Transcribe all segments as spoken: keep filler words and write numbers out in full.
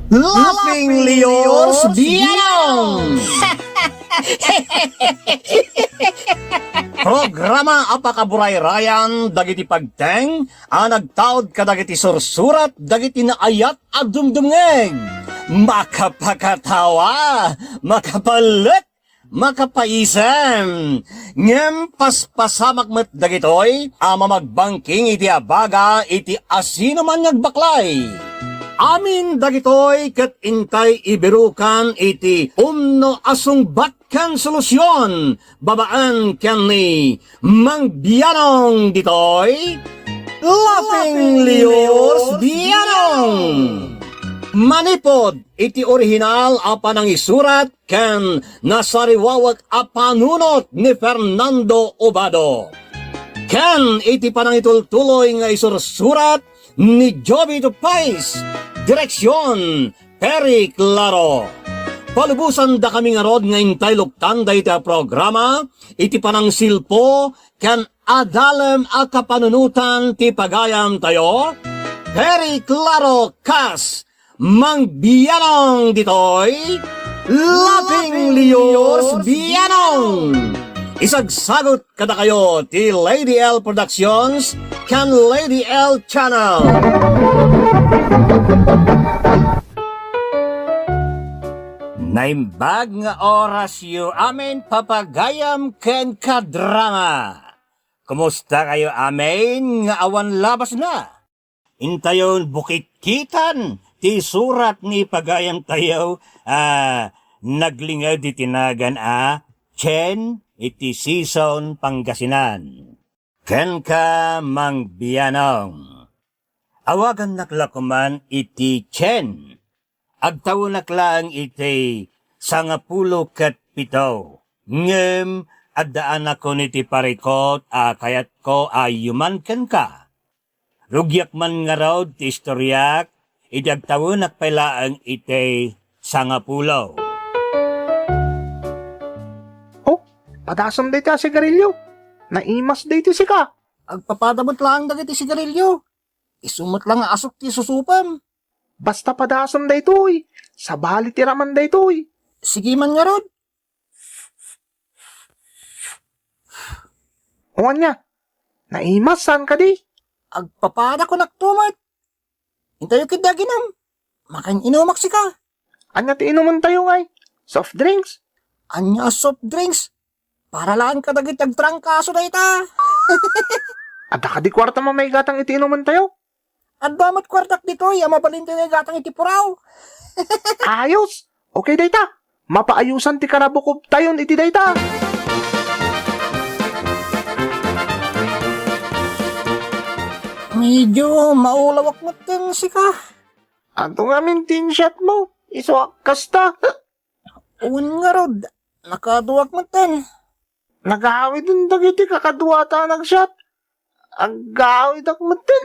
Laughing Leos Bianong! Programa a pakaburayrayan dagiti pagteng a nagtaud kadagiti sursurat dagiti naayat a dumdumngeg. Makapakatawa, makapalet, makapaisem. Ngem paspasamak met dagitoy a mamagbangking iti abaga iti asinoman nga agbaklay. Amin dagitoy ket intay ibirukan iti umno a sungbat ken solusion babaen ken ni Mang Bianong ditoy Laughing Leos Bianong. Manipod iti orihinal a panangisurat ken nasariwawek a panunot ni Fernando Obado, ken iti panangitultuloy nga isursurat ni Jovito Pais, direksion, Perry Claro. Palubosandakami ngarud nga intay luktan dayta a programa iti panangsilpo ken adalem a kapanunotan ti pagayamtayo, Perry Claro kas Mang Bianong ditoy, Laughing Leos Bianong. Isagsagot kadakayo ti Lady L Productions ken Lady L Channel. Naimbag nga orasyo, amin papagayam ken kadrama. Kumusta kayo amin nga awan labasna? Intayon bukikkitan ti surat ni pagayamtayo a naglinged iti nagan a Chen iti Sison, Pangasinan. Kenka, Mang Bianong. Awagannak la koman iti Chen. Agtawenak laeng iti sangapulo ket pito. Ngem addaanakon iti parikut a kayatko a yuman kenka. Rugiak man ngarud ti istoriak, idi agtawenak pay laeng iti sangapulo. Oh, padasem daytoy a sigarilyo. Naimas daytoy sika. Agpapada met laeng dagiti sigarilyo. Isu met la nga asuk ti isusupem. Basta padasem daytoy. Sabali ti raman daytoy. Sige man ngarud. O ania? Naimas saan kadi? Agpapada kunakto met. Intayo ketdi aginom. Makin-inumak sika. Ania ti inumentayo ngay? Soft drinks? Ania a soft drinks? Para laeng kadagiti agtrangkaso dayta. Adda kadi kuarta mamaigatang iti inumentayo? Adda met kuartak ditoy a mabalintayo nga igatang iti puraw. Ayos! Okay dayta. Mapaayusan ti karabukobtayon iti dayta. Medyo maulawak metten sika. Adu ngamin ti insiatmo, isuak kasta. Wen ngarud, nakaduak metten. Nagawiden dagiti kakaduata a nagsiat. Agawidak metten.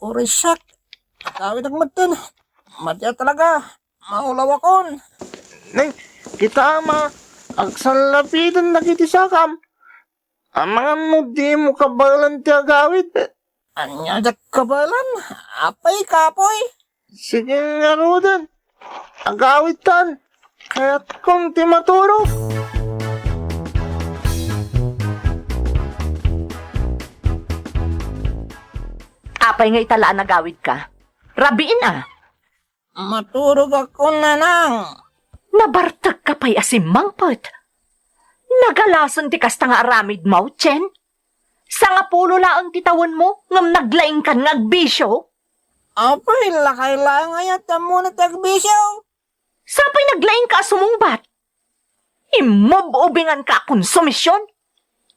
Uray siak, agawidak metten. Madi a talaga, maulawakon. Nay, kita ama, agsallapiden dagiti sakam. Amangan no dimo kabaelan ti agawid. Ania diak kabaelan? Apay, kapoy? Sige ngaruden. Agawidtan. Kayatkon ti maturog. Apay nga ita la a nagawidka? Rabiin a. Maturogakon, nanang. Nabartekka pay a simmangpet. Nagalasen ti kasta nga aramidmo, Chen? Sangapulo laeng ti tawenmo ngem naglaingkan nga agbisio? Apay, lakay laeng aya ti ammona ti agbisio? Sapay naglaingka a sumungbat. Immub-ubinganka a konsumision.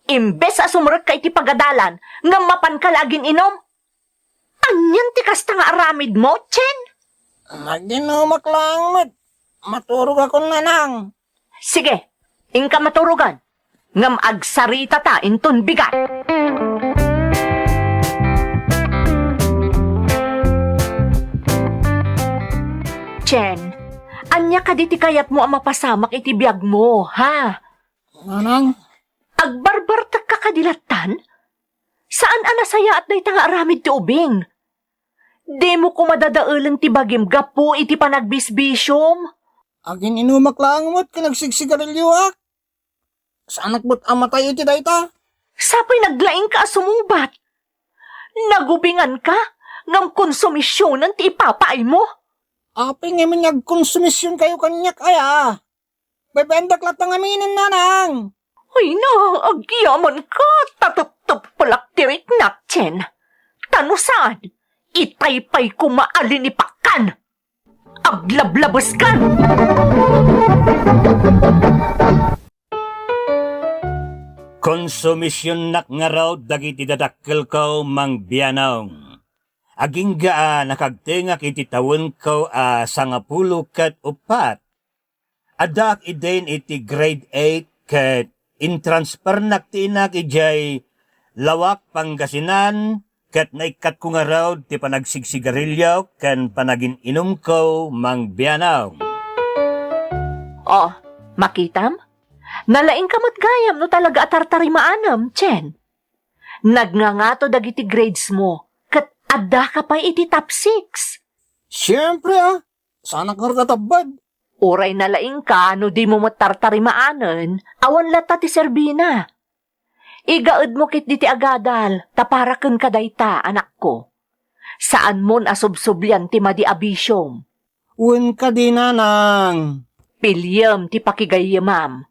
Imbes a sumrekka iti pagadalan, ngem mapanka la agin-inum. Anian ti kasta nga aramidmo, Chen? Naginumak laeng met. Maturogakon, nanang. Sige, inka maturogan. Ngem agsaritata inton bigat. Chen, ania kadi ti kayatmo a mapasamak iti biagmo, ha? Nanang? Agbarbartekka kadi lattan? Saan a nasayaat dayta nga aramid ti ubing. Dimo koma dadaelen ti bagim gapu iti panagbisbisiom. Agin-inumak laeng met ken agsigsigarilioak. Saanak met a matay iti dayta. Sapay naglaingka a sumungbat. Nagubinganka ngem konsumisionen ti ipapaaymo. Apay ngamin nga agkonsumisionkayo kaniak aya? Bebendak latta ngaminen, nanang. Ay na, agyamanka, ta tepteppelak ti riknak, Chen. Ta no saan, itaypay koma a linipakkan. Aglablabeskan! Konsumisionnak ngarud dagiti dadakkelko, Mang Bianong. Agingga a nakagtengak iti tawenko a sangapulo ket uppat. Addaak idin iti grade eight ket intransfernak ti inak idiay Lawak, Pangasinan, ket naikkatko ngarud ti panagsigsigarilio ken panagin-inumko, Mang Bianong. Oh, makitam? Nalaingka met gayam no talaga a tartarimaanem, Chen. Nagngangato dagiti grades mo, ket addaka pay iti top six. Siempre, ah. Saanak ngarud a tabbad. Uray nalaingka no dimo met tartarimaanen, awan latta ti serbina. Igaedmo ketdi ti agadal, ta para kenka dayta, anakko. Saanmon a subsublian ti madi a bisiom. Wen kadi, nanang. Piliem ti pakigayyemam.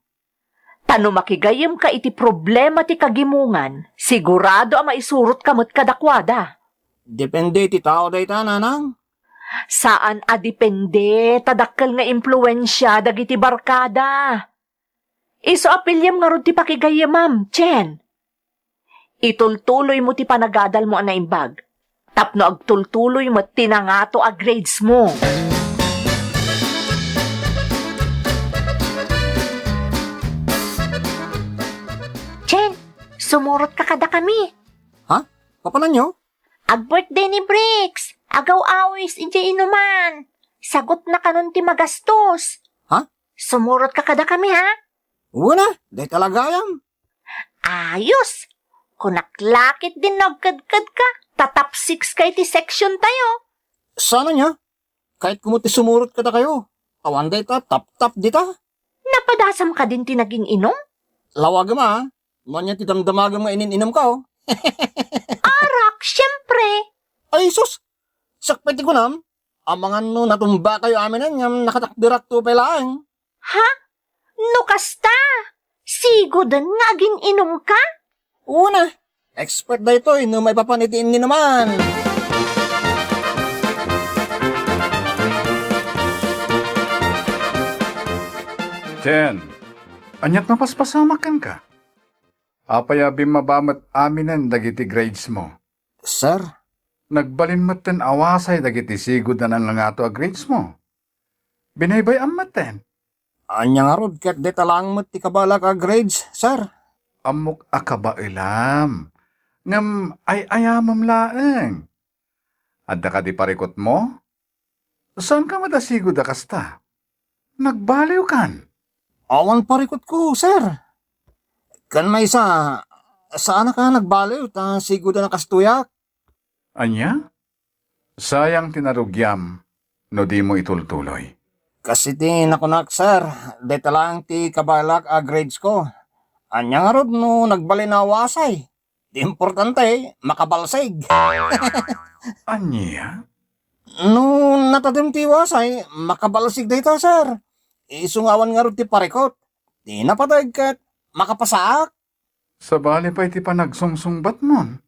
Ta no makigayyemka iti problema ti kagimongan, sigurado a maisurotka met kadakuada. Depende iti tao dayta, nanang. Saan a depende, ta dakkel nga impluensia dagiti barkada. Isu a piliem ngarud ti pakigayyemam, Chen. Itultuloymo ti panagadalmo a naimbag, tapno agtultuloy met ti nangato a grades mo. Chen, sumurotka kadakami. Ha? Papananyo? Ag-birthday ni Bricks. Agaw-awis idiay inuman. Sagutna kanon ti magastos. Ha? Sumurotka kadakami, ha? Wen a, dayta la gayam. Ayos! Kunak la ketdin no agkedkedka, ta top six ka iti section tayo. Saan ania? Kayatko met ti sumurot kadakayo. Awan dayta, taptap dita. Napadasam kadin ti nagin-inum? Lawagem a, no ania ti damdamagem nga inin-inumko. Arak, siempre. Ay, sus! Sakbay ti kunam, amangan no natumbakayo aminen ngem nakatakderakto pay laeng. Ha? No kasta, sigoden nga agin-inumka? Wen a, expert daytoy no maipapan iti inin-inuman. Chen, ania't mapaspasamak kenka? Apay a bimmaba met aminen dagiti grades mo? Sir? Nagbalin metten a wasay dagiti sigud a nangangato a grades mo. Binaybay-am metten. Ania ngarud ket dayta laeng met ti kabaelak a grades, sir? Ammok a kabaelam. Ngem ay-ayamem laeng. Adda kadi parikutmo? Saanka met a sigud a kasta? Nagbaliwkan? Awan parikutko, sir. Ken maysa, saanak a nagbaliw ta sigud a nakastoyak. Ania? Sayang ti narugiam no dimo itultuloy. Kas iti nakunak, sir, dayta laeng ti kabaelak a grades ko. Ania ngarud no nagbalin a wasay? Ti importante, makabalsig. Ania? No natadem ti wasay, makabalsig dayta, sir. Isu nga awan ngarud ti parikut. Ti napateg ket makapasaak. Sabali pay ti panagsungsungbatmon.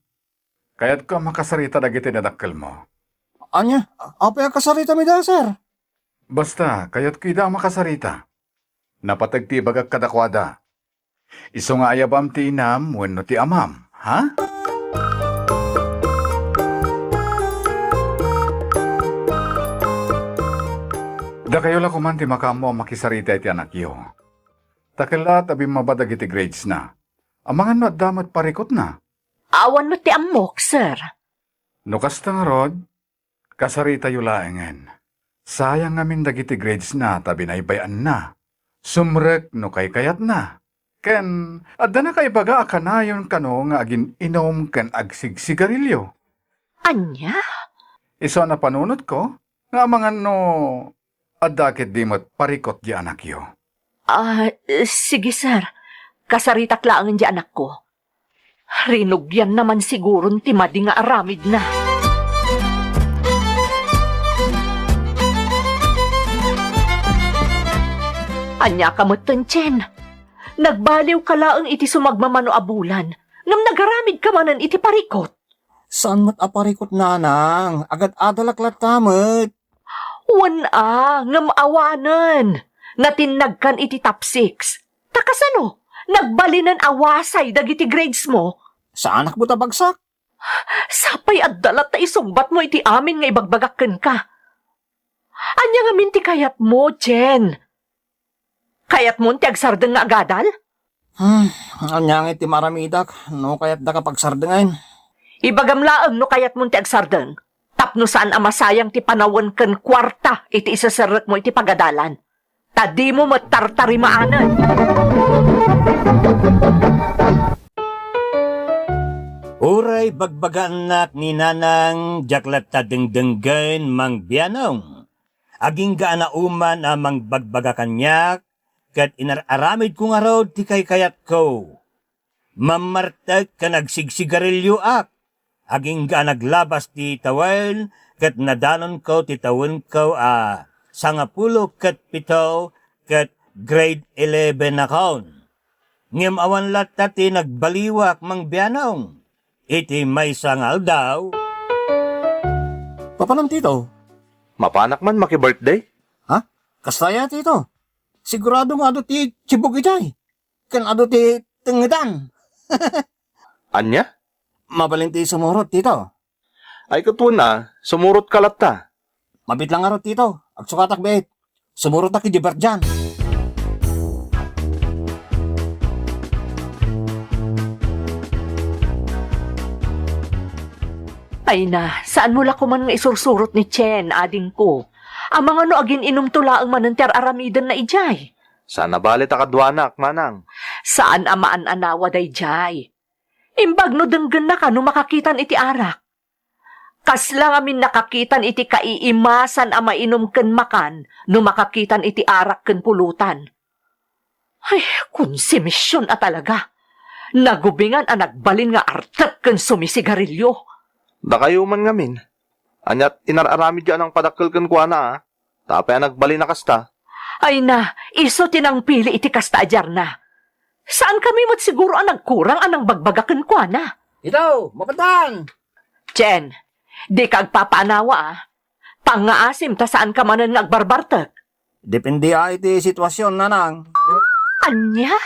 Kayatko a makasarita dagiti dadakkelmo. Ania? Apay a kasaritami da, sir? Basta, kayatko ida a makasarita. Napateg ti ibagak kadakuada. Isu nga ayabam ti inam wenno ti amam, ha? Dakayo la koman ti makaammo a makisarita iti anakyo. Ta kellaat a bimmaba dagiti gradesna. Amangan no adda met parikutna. Awan met ti ammok, sir. No kasta ngarud, kasaritayo laengen. Sayang ngamin dagiti gradesna ta binaybay-anna. Sumrek no kaykayatna. Ken adda nakaibaga a kanayon kano nga agin-inum ken agsigsigarilio. Ania? Isu a napanunotko, nga amangan no adda ketdi met parikut di anakyo. Ah, sige, sir. Kasaritak laengen di anakko. Rinugianna man siguron ti madi nga aramidna. Ania ka metten, Chen? Nagbaliwka laeng iti sumagmamano a bulan, ngem nagaramidka manen iti parikut. Saan met a parikut, nanang. Agad-adalak latta met. Wen a, ngem awanen. Natinnagkan iti top six. Ta kasano? Nagbalinen a wasay dagiti grades mo? Saanak met a bagsak. Sapay adda latta isungbatmo iti amin nga ibagbagak kenka. Ania ngamin ti kayatmo, Chen? Kayatmon ti agsardeng nga agadal? Hmm, ania ngay ti maaramidak no kayatdaka pagsardengen? Ibagam laeng no kayatmon ti agsardeng, tapno saan a masayang ti panawen ken kuarta iti iseserrekmo iti pagadalan. Ta dimo met tartarimaanen. Uray bagbagaannak ni Nanang, diak latta dengdenggen, Mang Bianong. Agingga a nauman a mangbagbaga kaniak, ket inar-aramidko ngarud ti kaykayatko. Mammartek ken agsigsigarilioak. Agingga a naglabas ti tawen, ket nadanonko ti tawenko a sangapulo ket pito, ket grade eleven akon. Ngem awan latta ti nagbaliwak, Mang Bianong. Iti maysa nga aldaw. Papanon, Tito? Mapanak man maki-birthday? Ha? Kasta aya, Tito? Sigurado nga adu ti chibog idiay. Ken adu ti tengngedan. Ania? Mabalin ti sumurot, Tito. Ay, ket wen a, sumurotka latta. Mabit lang ngarud, Tito. Agsukatak biit. Sumurotak idiay birthday. Ay na, saanmo la koman nga isursurot ni Chen, adingko. Amangan no agin-inumto laeng manen ti ar-aramidenna idiay. Saan a bale ta kaduanak, manang. Saan a maan-anawa daydiay. Imbag no denggennaka no makakitan iti arak. Kasla ngamin nakakitan iti kaiimasan a mainum ken makan no makakitan iti arak ken pulutan. Ay, konsumision a talaga. Nagubingan a nagbalin nga artek ken sumisigarilio. Dakayo man ngamin. Aniat inar-aramidyo a nangpadakkel kenkuana, a? Ta apay a nagbalin a kasta? Ay na, isu ti nangpili iti kasta a diarna. Saankami met siguro a nagkurang a nangbagbaga kenkuana. Itaw, mapantan! Chen, dika agpapaanawa, a. Pangngaasim ta saanka manen nga agbarbartek. Depende a iti situasion, nanang. Ania?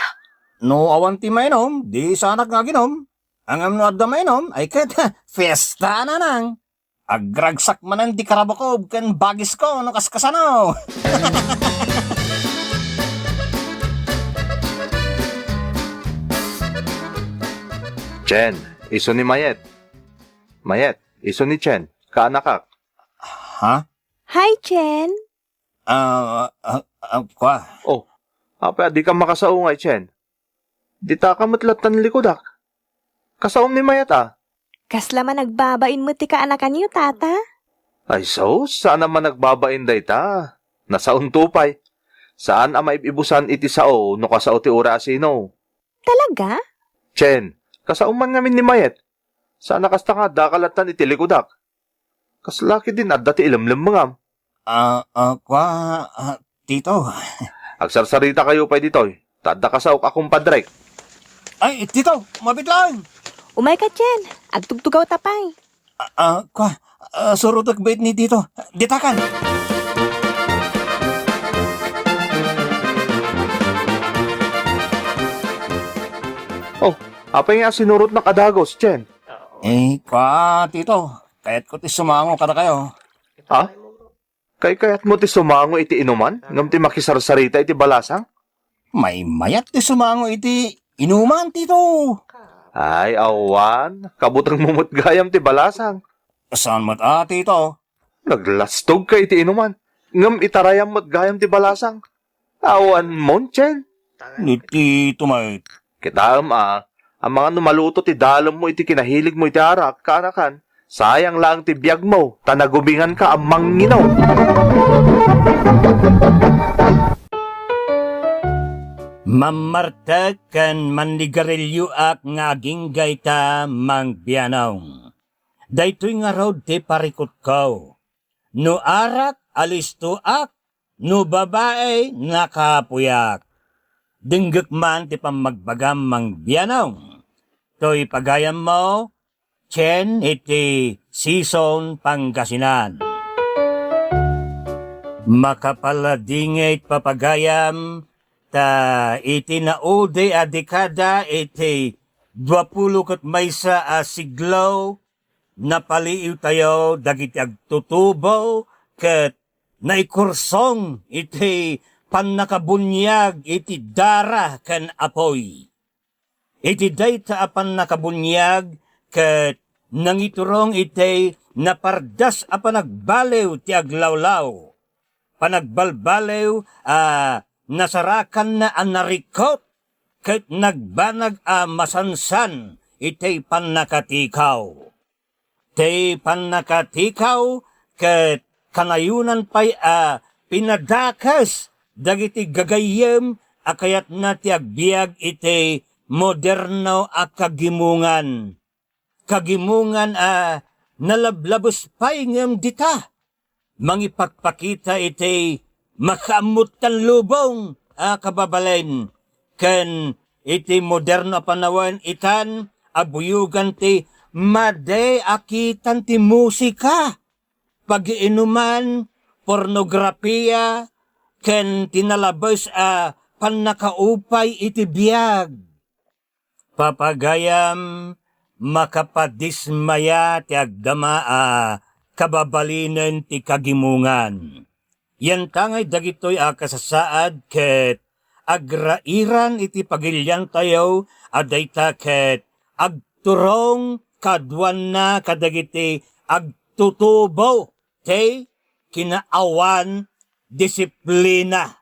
No awan ti mainom, di saanak nga aginom. Ngem no adda mainom, ay ket, fiesta, nanang. Agragsak manen ti karabakob ken bagisko no kaskasano. Chen, isu ni Mayet. Mayet, isu ni Chen, kaanakak. Ha? Hi, Chen. Ah, ah, ah, kua. Oh, apay a dika makasao ngay, Chen? Ditaka met latta ni likudak. Kasaom ni Mayet a. Kasla managbabain met ti kaanakanyo, Tata? Ay sus, saan a managbabain dayta. Nasaonto pay. Saan a maib-ibusan iti sao no kasao ti uray a sino. Talaga? Chen, kasaom man ngamin ni Mayet. Saan a kasta nga addaka lattan iti likudak. Kasla ketdin adda ti ilemlemmengam. Ah, ah, kua, ah, Tito. Agsarsarita kayo pay ditoy. Ta adda kasaok a kumpadrek. Ay, Tito, mabit lang. Umay ka, Chen. Agtugtugawta pay. Ah, ah, kua, ah, surotek bet ni Tito. Ditakan. Oh, apay nga sinurotnak a dagus, Chen? Eh, kua, Tito. Kayatko ti sumango kadakayo. Ha? Kaykayatmo ti sumango iti inuman, ngem ti makisarsarita iti balasang? Maymayat ti sumango iti inuman, Tito. Ay, awan. Kabutengmo met gayam ti balasang. Saan met a, Tito? Naglastogka iti inuman, ngem itarayam met gayam ti balasang. Awan mon, Chen. Ni Tito met. Kitaem a, amangan no maluto ti dalemmo iti kinahiligmo iti arak, kaanakan, Sayang laeng ti biagmo, ta naguminganka a manginom. Mammartek ken mannigarilioak nga agingga ita, Mang Bianong. Daytoy ngarud ti parikutko. No arak, alistoak, no babai, nakapuyak. Denggek man ti pammagbagam, Mang Bianong. Toy pagayammo, Chen, iti Sison, Pangasinan. Makapaladingit, papagayam, ta iti naudi a dekada iti duapulo ket maysa a siglo, napaliiwtayo dagiti agtutubo ket naikursong iti pannakabuniag iti dara ken apuy. Iti dayta a pannakabuniag ket nangiturong iti napardas a panagbaliw ti aglawlaw, panagbalbaliw a nasarakanna a narikot ket nagbanag a masansan iti pannakatikaw. Ti pannakatikaw ket kanayonan pay a pinadakes dagiti gagayyem a kayatna ti agbiag iti moderno a kagimongan. Kagimongan a nalablabes pay ngem dita, mangipakpakita iti makaammotan lubong a kababalin, ken iti moderno a panawen itan a buyogan ti madi a kitan ti musika, pagiinuman, pornografia, ken ti nalabes a pannakaupay iti biag. Papagayam, makapadismaya ti agdama a kababalinen ti kagimongan. Yantangay dagitoy a kasasaad ket agrairan iti pagiliantayo a dayta ket agturong kaduanna kadagiti agtutubo ti kinaawan disiplina.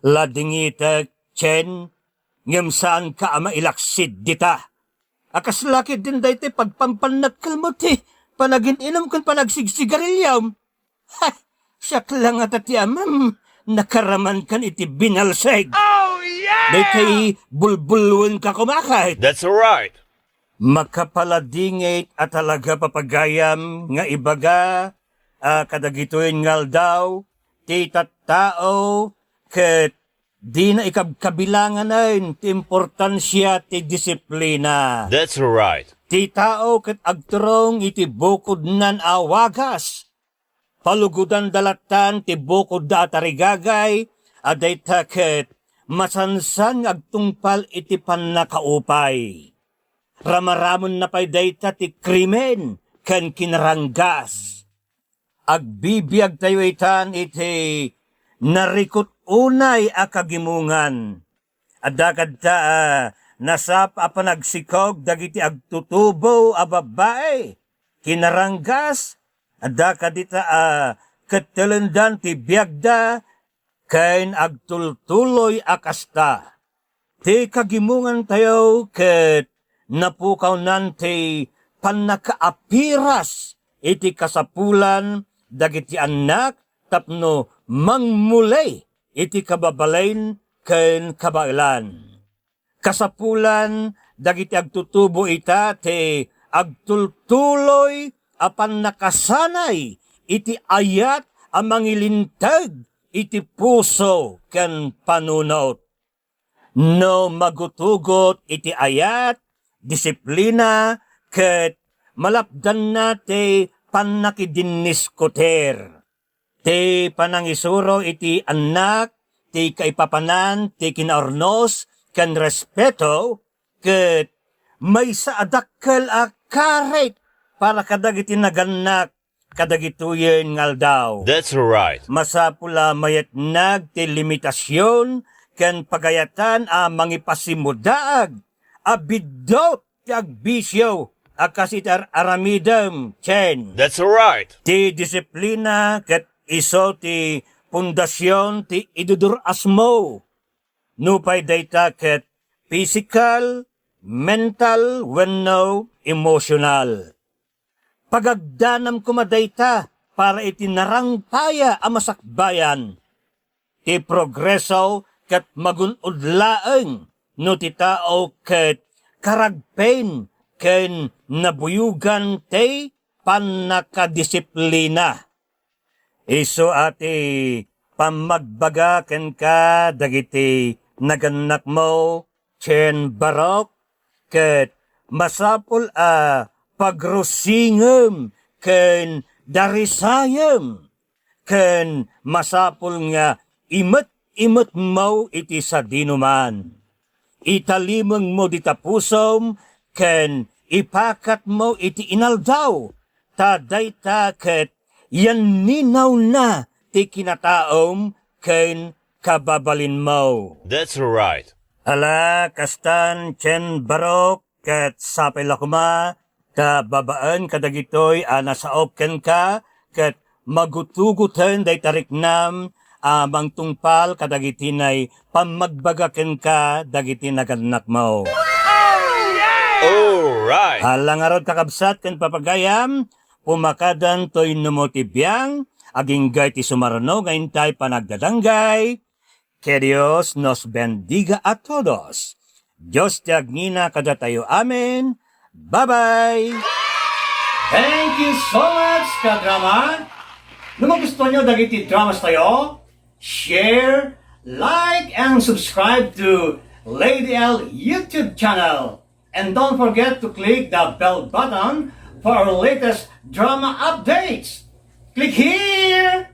Ladingitek, Chen, ngem saanka a mailaksid dita. A kasla ketdin daytoy pagpampannakkelmo ti panagin-inum ken panagsigsigariliom? Ha! Siak la ngata ti amam, nakaramankan iti binalseg. Oh, yeah! Daytoy bulbulwenka koma ket. That's right. Makapaladingit a talaga, papagayam, nga ibaga a kadagitoy nga aldaw ti tattao ket dina ikabkabilanganen ti importansia ti disiplina. That's right. Ti tao ket agturong iti bukodnan a wagas. Palugudanda lattan ti bukodda a tarigagay, a dayta ket masansan nga agtungpal iti pannakaupay. Ramaramenna pay dayta ti krimen ken kinaranggas. Agbibiagtayo itan iti narikut unay a kagimongan. Adda kadta a nasap a panagsikog dagiti agtutubo a babbai, kinaranggas, adda kadita a kettelendan ti biagda ken agtultuloy a kasta. Ti kagimongantayo ket napukawnan ti pannakaapiras iti kasapulan dagiti annak tapno mangmuli iti kababalin ken kabaelan. Kasapulan dagiti agtutubo ita ti agtultuloy a pannakasanay iti ayat a mangilinteg iti puso ken panunot. No magutugot iti ayat, disiplina, ket malapdanna ti pannakidinniskoter. Ti panangisuro iti annak, ti kaipapanan, ti kinaurnos, ken respeto, ket maysa a dakkel a karit para kadagiti nagannak kadagitoyen nga aldaw. That's right. Masapul a mayatnag ti limitasion ken pagayatan a mangipasimmudaag a biddut ti agbisio a kas iti ar-aramidem, Chen. That's right. Ti disiplina ket isu ti pundasion ti idudur-asmo. Nupay dayta ket pisikal, mental, wenno emosyonal. Pagagdanam koma dayta para iti narangpaya a masakbayan. Ti progreso ket magun-od laeng no ti tao ket karagpen ken nabuyogan ti pannakadisiplina. Isu a ti pammagbaga kenka dagiti nagannakmo, Chen Barok, ket masapul a pagrusingem ken darisayem, ken masapul nga imet-imetmo iti sadinoman. Italimengmo dita pusom ken ipakatmo iti inaldaw, ta dayta ket yanninawna ti kinataom ken kababalinmo. That's right. Ala, kastan, Chen Barok, ket sapay la koma ta babaen kadagitoy a nasaok kenka, ket magutugoten dayta riknam a mangtungpal kadagiti nay pammagbaga kenka dagiti nagannakmo. Alright. Ala ngarud, kakabsat ken papagayam, pumakadan toy numo ti biang, agingga iti sumarno nga intay panagdadanggay. Que Dios nos bendiga a todos. Dios ti agngina kadatayo. Amen. Bye-bye. Thank you so much, kadrama. No magustuhan nyo dagiti dramas tayo, share, like, and subscribe to Lady L YouTube channel. And don't forget to click the bell button for our latest drama updates. Click here!